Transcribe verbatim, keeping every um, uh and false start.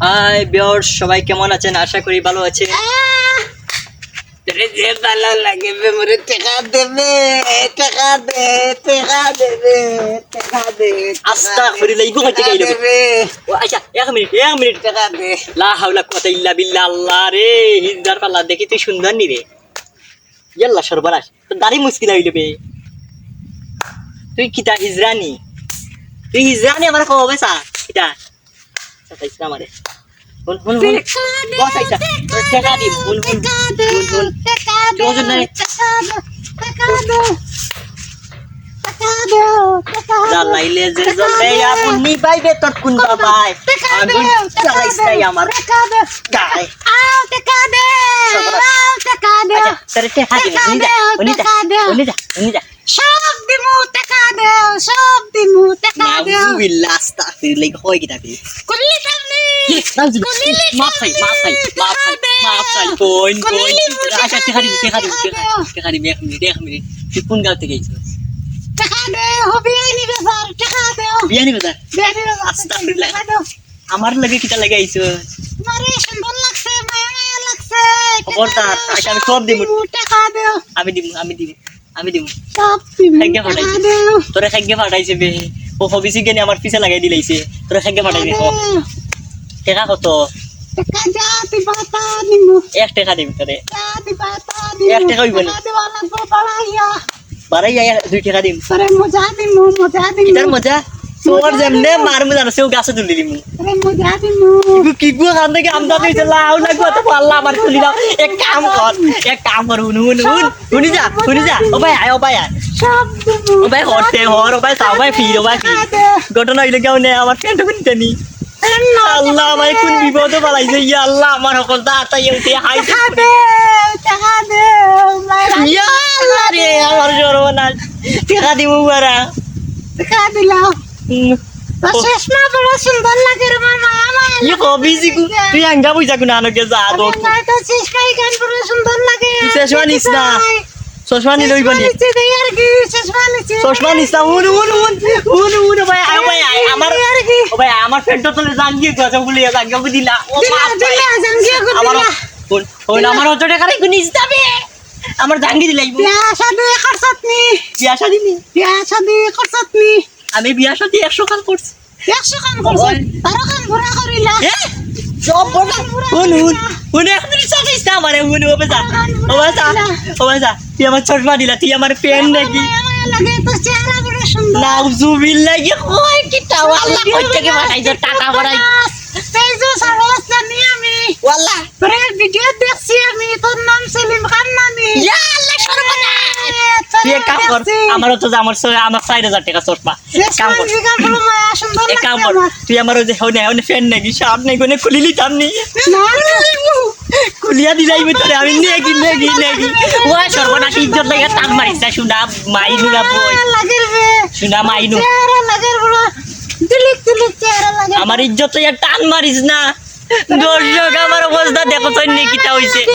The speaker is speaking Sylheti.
Hi viewers, সবাই কেমন আছেন? আশা করি ভালো আছেন। আহ! তোরে যে ভালো লাগে বে, মোরে টেকা দেবে, টেকা দে, টেকা দেবে, টেকা দে, টেকা দে, আস্তাগফিরুল্লাহ, ইগু কইতে টেকা গেল। দেবে। ও আচ্ছা, এক মিনিট, এক মিনিট। টেকা দে। লা হাওলা কুওয়াতা ইল্লা বিল্লাহ, আল্লাহ রে, হিজড়ার পাল্লা দেখি তুই সুন্দর নি রে। ইয়াল্লা সর্বনাশ, তোর দাড়ি মুশকিল অইল বে। তুই কিতা হিজড়া নি? তুই হিজড়া নি আমার কবে সা? কিতা? সাতাইস না আমারে। হুন, হুন, হুন। টেকা দে, বস আইসা। টেকা টেকা দে, দিম। হুন, হুন। টেকা দে, হুন, হুন। টেকা দে, তুই ওজন নাই। টেকা দে, টেকা দে, টেকা দে, টেকা দে। জ্বালাইলে যে টেকা জ্বলে দে। আগুন নিবাইবে তোর কোন বাবায়? টেকা দে, আগুন টেকা জ্বালাইস দে, নাই আমার টেকা দে। গায়ে। আও টেকা দে, সর্বনাশ। আও টেকা দে। আচ্ছা, তোরে টেকা দিমু। টেকা উনি যা, দে, উনি যা, টেকা দে। উনি যা, উনি যা। সব দিমু, টেকা দেও, সব দিমু, টেকা দেও। নাউজুবিল্লাহ, আস্তাগফিরুল্লাহ, কয় কিতা বে? কুল্লি সামনে। ইয়ে, নাউজুবিল্লাহ। কুল্লি মাফ চাই, মাফ চাই, মাফ চাই, টেকা দেও। মাফ চাই, বইন, বইন। কুল্লি আচ্ছা, টেকা দিমু, টেকা দিমু, টেকা টেকা, দেও। টেকা দিমু, এক মিনিট, এক মিনিট। তুই কোন গাঁও থাকি আইছস? টেকা দেও, বিয়ানি বাজার, টেকা দেও। বিয়ানি বাজার? বিয়ানি বাজার, আস্তাগফিরুল্লাহ। টেকা দেও। আমার লগে কিতা লাগি আইছস? আমারে সুন্দর লাগছে, মায়া মায়া লাগছে। খবরদার, টেকা দেও, আচ্ছা, আমি সব দিমু। টেকা দেও। আমি দিমু, আমি দিমু। আমি দিমু। সব দিমু, খাইগে টেকা ফাটাইছে। দেও। তোরে খাইগে ফাটাইছে বে। ও হবিসি গেনে আমার পিছে লাগাই দিলাইছে। তোরে খাইগে ফাটাইছে। টেকা দেও। টেকা কত? টেকা যা দিবা তা দিমু। এক টেকা দিমু তোরে। যা দিবা তা দিমু। এক টেকা অইবো না। টেকা দেওয়া লাগবো বাড়াইয়া। বাড়াইয়া এক, দুই টেকা দিমু। তোরে মজা দিমু, মজা দিমু। কিতার মজা? তোর যেমনে মারমু জানো, সেও গাছে তুলি দিমু। আরে মজা দিমু। কিগু, কিগু, কান থেকে আমদানি হইছে, লাউ লাগবো, তো পাল্লা আমার তুলি দাও। এক কাম কর, এক কাম কর, হুন, হুন, হুন, হুনি যা, হুনি যা। ও ভাই, আয়, ও ভাই, আয়। সব দিমু। ও ভাই, হরতে হর, ও ভাই, চাও ভাই, ফির, ও ভাই, ফির। ঘটনা হইলে কেউ নেই, আমার ফ্যান্ট হুনি জানি। আল্লাহ, আমার কোন বিপদে ফালাইছে, ইয়া আল্লাহ, আমার হকল দা আতাই উঠে হাই। টেকা দে, টেকা দে, মায়ের ইয়া আল্লাহ রে, আমার সর্বনাশ। টেকা দিমু বারা। টেকা দিলাম। হুম। তোর চশমা বড় সুন্দর লাগে রে মামা, আমার ইয়ে কবি জিগু, তুই আঙ্গা বুঝা গুনা আনকে যা তো। আরে না, তোর চশমা ইখান বড় সুন্দর লাগে। তুই চশমা নিস না। চশমা নিলে অইবো নি? চশমা নিচে দেই আর কি, চশমা নিচে। চশমা নিস না, হুন, হুন, হুন, হুন, হুন, ও ভাই, আয়, ও ভাই, আয়, আমার, এই আর কি। ও ভাই, আমার পেট তো তোলে জাঙ্গি গো, আচ্ছা, বলি, জাঙ্গি বুঝি না। ও দিলা, মা, দিলা, জাঙ্গি গো, আমার দিলা। হুন, হুন, দিলা। আমার অত টেকা রাখি নিস না বে। আমার জাঙ্গি দিলাই। বিয়া শাদি করছত নি? বিয়া শাদি নি? বিয়া শাদি করছত নি? আমি বিয়া শাদি একশো খান করছি। একশো খান করছত? ওই। বারো খান বুড়া করিলা। এ? সব বুড়া। হুন, হুন। হুন, এক মিনিট চা খাইস না আমারে, হুন, ও বাসা। ও বাসা, ও বাসা। তুই আমার চশমা দিলা, তুই আমার পেন নাকি? মায়া মায়া লাগে, তোর চেহারা বড় সুন্দর। নাউজুবিল্লাহ, কি কয়, কি টাওয়ার আল্লাহ, কই থেকে পাঠাইছে, টাকা পাঠাই। এই যে সারস জানি আমি। ওয়াল্লাহ। তোর ভিডিও দেখছি আমি, তোর নাম সেলিম খান নানি। ইয়া আল্লাহ, সর্বনাশ। এ, তোর তুই এক কাম কর, দেখছি। আমারও তো আমার স-, আমার চার হাজার টাকা চশমা। এক কাম কর। জিগা বড় মায়া, সুন্দর এক কাম লাগছে কর, আমার। তুই আমার ওই যে, ওনে, ওনে ফ্যান নাকি, শার্ট নাকি, ওনে খুলি লিতাম নি। না, না। খুলিয়া দিলাই ভিতরে, আমি নেগি, নেগি, নেগি। ওই সর্বনাশ, ইজ্জত লাগে টান মারিস না, শুনা মাইনু না বই। চেহারা লাগের বে। শুনা মাইনু। চেহারা লাগের বড়। দিলিক, দিলিক চেহারা লাগের। আমার ইজ্জত লাগে টান মারিস না। দর্শক, আমার অবস্থা দেখো তো, নি কিতা হইছে।